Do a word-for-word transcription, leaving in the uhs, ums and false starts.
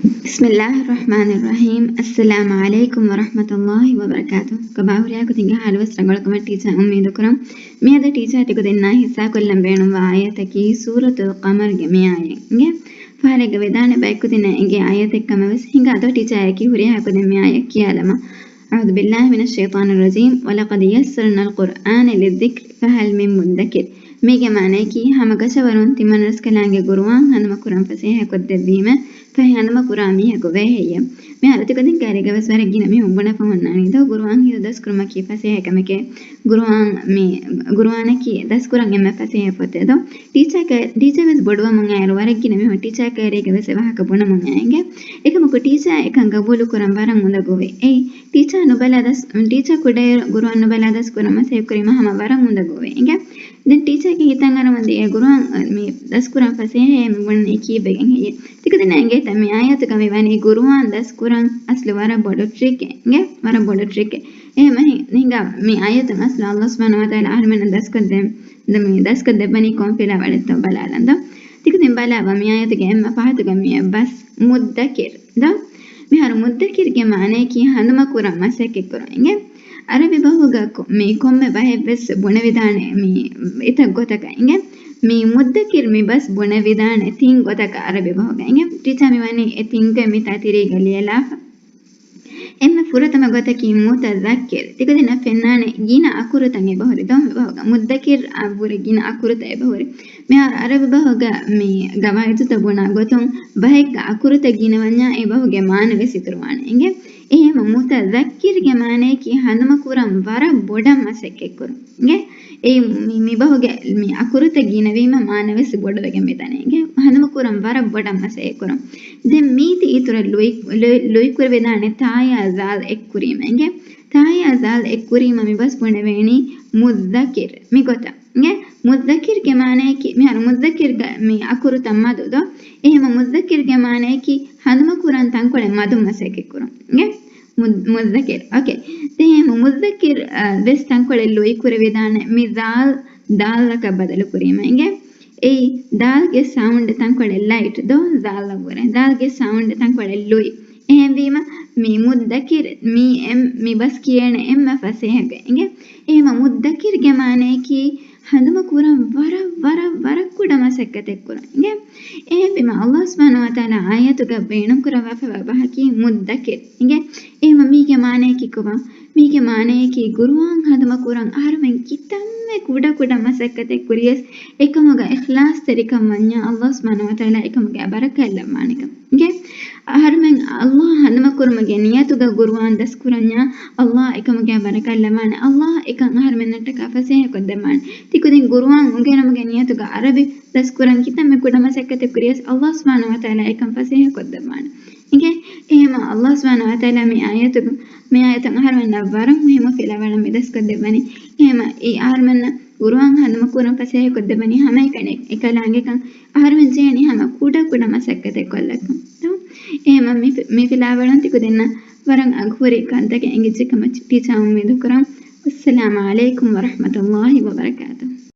بسم الله الرحمن الرحيم. السلام عليكم ورحمة الله وبركاته. ކޮބާ ހުރިހާ ކުދިންގެ ހާލުވެސް ރަނގަޅުކަމަށް ޓީޗާ އުއްމީދުކުރަން. މިއަދު ޓީޗާ ތިކުދިންނާ ހިއްސާކޮށްލަން ބޭނުންވާ އާޔަތަކީ ސޫރަތުލް ޤަމަރުގެ މި އާޔަތް އިނގޭ. ފަހަރެއްގަ ވެދާނެ ބައެއް ކުދިންނަށް އެނގޭ އާޔަތެއް ކަމަށް ވެސް ހިނގާ ދޯ ޓީޗާއަކީ ހުރިހާ ކުދިން މި އާޔަތް ކިޔާލަމާ. أعوذ بالله من الشيطان الرجيم. ولقد يسرنا القرآن للذكر فهل من مدكر. މީގެ މާނަޔަކީ، ހަމަ ގަށަވަރުން ތިމަންރަސްކަލާނގެ ގުރުއާން ހަނދުމަކުރަން ފަސޭހަކޮށްދެއްވީމެ، ފަހެ ހަނދުމަކުރާ މީހަކު ވޭ ހެއްޔެވެ؟ މިހާރު ތިކުދިން ކައިރީގަވެސް ވަރަށް ގިނަ މީހުން ބުނެފަ ހުންނާނީ ދޯ، ގުރުއާން ހިތުދަސްކުރުމަކީ ފަސޭހަ ކަމެކޭ، ގުރުއާން މި، ގުރުއާނަކީ ދަސްކުރަން އެންމެ ފަސޭހަ ފޮތެއް ދޯ. ޓީޗާ ކަ-، ޓީޗާވެސް ބޮޑުވަމުން އައިރު ވަރަށް ގިނަ މީހުން ޓީޗާ ކައިރީގަވެސް އެ ވާހަކަ ބުނަމުން އައި އިނގޭ. އެކަމަކު ޓީޗާ އެކަން ގަބޫލުކުރަން ވަރަށް އުނދަގޫވޭ. އެއީ، ޓީޗާ ނުބަލާ ދަސް، ޓީޗާ ކުޑައިރު ގުރުއާން ނުބަލާ ދަސްކުރަން މަސައްކަތް ކުރީމަ ހަމަ ވަރަށް އުނދަގޫވޭ އިނގޭ. ދެން ޓީޗާގެ ހިތަށް އަރަމުން ދިޔަ ގުރުއާން މި ދަސްކުރަން ފަސޭހައޭ މި ބުނަނީ ކީއްވެގެން ހެއްޔޭ؟ ތިކުދިންނަށް އެނގޭތަ މި އާޔަތުގަ މި ވަނީ ގުރުއާން ދަސްކުރަން އަސްލު ވަރަށް ބޮޑު ޓްރިކެއް އިނގޭ؟ ވަރަށް ބޮޑު ޓްރިކެއް. އެހެން ހި-، ހިނގާ މި އާޔަތުން އަސްލު ﷲ ސުބްޙާނަހޫ ވަތަޢާލާ އަހަރުމެންނަށް ދަސްކޮށްދެ-، ދަ-، މި ދަސްކޮށްދެއްވަނީ ކޮން ފިލާވަޅެއްތޯ ބަލާލަން ދޯ. ތިކުދިން ބަލާބަ މި އާޔަތުގެ އެންމެ ފަހަތުގަ މިއަށް ބަސް މުއްދަކިރު ދޯ. މިހާރު މުއްދަކިރުގެ މާނަޔަކީ ހަނދުމަކުރަން މަސައްކަތްކުރުން އިނގޭ. އަރަބި ބަހުގަ ކޮ-، މި ކޮންމެ ބަހެއްވެސް ބުނެވިދާނެ މި އެތައް ގޮތަކަށް އިނގޭ. މި މުއްދަކިރު މި ބަސް ބުނެވިދާނެ ތިން ގޮތަކަށް އަރަބި ބަހުގަ އިނގޭ. ޓީޗާ މި ވަނީ އެ ތިންގެ މިތާ ތިރީގަ ލިޔެލާފަ. އެންމެ ފުރަތަމަ ގޮތަކީ މުތަޛައްކިރު. ތިކުދިންނަށް ފެންނާނެ ގިނަ އަކުރުތައް އެބަހުރި ދޯ މި ބަހުގަ. މުއްދަކިރު އަށްވުރެ ގިނަ އަކުރުތައް އެބަހުރި. މިހާރު އަރަބި ބަހުގަ މި ގަވާއިދުތައް ބުނާ ގޮތުން ބަހެއްގަ އަކުރުތައް ގިނަވަންޏާ އެ ބަހުގެ މާނަ ވެސް އިތުރުވާނެ އިނގޭ. އެހެން މުތަޛައްކިރުގެ މާނަޔަކީ ހަނދުމަކުރަން ވަރަށް ބޮޑަށް މަސައްކަތްކުރުން އިނގޭ. އެ މި-، މި ބަހުގެ މި އަކުރުތައް ގިނަވީމަ މާނަ ވެސް ބޮޑުވެގެން މިދަނީ އިނގޭ. ހަނދުމަކުރަން ވަރަށް ބޮޑަށް މަސައްކަތްކުރުން. ދެން މީތި އިތުރަށް ލުއި-، ލުއި-، ލުއިކުރެވިދާނެ ތާޔާ ޒާލް އެއްކުރީމަ އިނގޭ. ތާޔާ ޒާލް އެއްކުރީމަ މި ބަސް ބުނެވޭނީ މުއްދަކިރު މި ގޮތަށް އިނގޭ. މުއްދަކިރުގެ މާނަޔަކީ، މިހާރު މުއްދަކިރުގަ މި އަކުރުތައް މަދު ދޯ. އެހެން މުއްދަކިރުގެ މާނަޔަކީ ހަނދުމަކުރަން ތަންކޮޅެއް މަދުން މަސައްކަތްކުރުން އިނގޭ. މުއް-، މުއްދަކިރު. އޯކޭ. ދެން މުއްދަކިރު، އަ، ވެސް ތަންކޮޅެއް ލުއި ކުރެވިދާނެ މި ޒާލް ދާލަކަށް ބަދަލު ކުރީމަ އިނގޭ. އެއީ ދާލްގެ ސައުންޑް ތަންކޮޅެއް ލައިޓް ދޯ ޒާލަށްވުރެ. ދާލްގެ ސައުންޑް ތަންކޮޅެއް ލުއި. އެހެންވީމަ މި މުއްދަކިރު މީ އެން-، މި ބަސް ކިޔޭނެ އެންމެ ފަސޭހަގަ އިނގޭ. އެހެންމަ މުއްދަކިރުގެ މާނަޔަކީ ހަނދުމަ ކުރަން ވަރަށް، ވަރަށް، ވަރަށް ކުޑަ މަސައްކަތެއް ކުރުން އިނގޭ. އެހެންވީމަ ﷲ ސުބްޙާނަހޫ ވަތަޢާލާ އާޔަތުގަ ބޭނުންކުރައްވާފައިވާ ބަހަކީ މުއްދަކިރު އިނގޭ. އެހެންމަ މީގެ މާނަޔަކީ ކޮބާ؟ މީގެ މާނަޔަކީ ގުރުއާން ހަނދުމަ ކުރަން އަހަރުމެން ކިތަންމެ ކުޑަ ކުޑަ މަސައްކަތެއް ކުރިޔަސް އެކަމުގަ އިޚްލާޞްތެރިކަން ވަންޏާ ﷲ ސުބްޙާނަހޫ ވަތަޢާލާ އެކަމުގަ ބަރަކާތް ލައްވާނެކަން. އިނގޭ؟ އަހަރުމެން ﷲ ހަނދުމަކުރުމުގެ ނިޔަތުގަ ގުރުއާން ދަސްކުރަންޏާ، ﷲ އެކަމުގެ ބަރަކާތް ލައްވާނެ. ﷲ އެކަން އަހަރުމެންނަށްޓަކާ ފަސޭހަކޮށްދެއްވާނެ. ތިކުދިން ގުރުއާން އުނގެނުމުގެ ނިޔަތުގަ ޢަރަބި ދަސްކުރަން ކިތަންމެ ކުޑަ މަސައްކަތެއް ކުރިޔަސް، ﷲ ސުބްޙާނަހޫ ވަތަޢާލާ އެކަން ފަސޭހަކޮށްދެއްވާނެ. އިނގޭ؟ އެހެންމަ ﷲ ސުބްޙާނަހޫ ވަތަޢާލާ މި އާޔަތުގަ، މި އާޔަތުން އަހަރުމެންނަށް ވަރަށް މުހިއްމު ފިލާވަޅެއް މި ދަސްކޮށްދެއްވަނީ. އެހެންމަ އެ އަހަރުމެންނަށް ގުރުއާން ހަނދުމަކުރަން ފަސޭހަކޮށްދެއްވަނީ ހަމައެކަނި އެކަލާނގެކަން. އަހަރުމެން ޖެހެނީ ހަމަ ކުޑަ ކުޑަ މަސައްކަތެއް ކޮށްލަކަން. އެހެންމަ މި ފި-، މި ފިލާވަޅުން ތިކުދިންނަށް ވަރަށް އަގުހުރި ކަންތަކެއް އެނގިއްޖެ ކަމަށް ޓީޗާ އުއްމީދުކުރަން. އައްސަލާމު ޢަލައިކުމް ވަރަޙްމަތުﷲި ވަބަރަކާތުހު.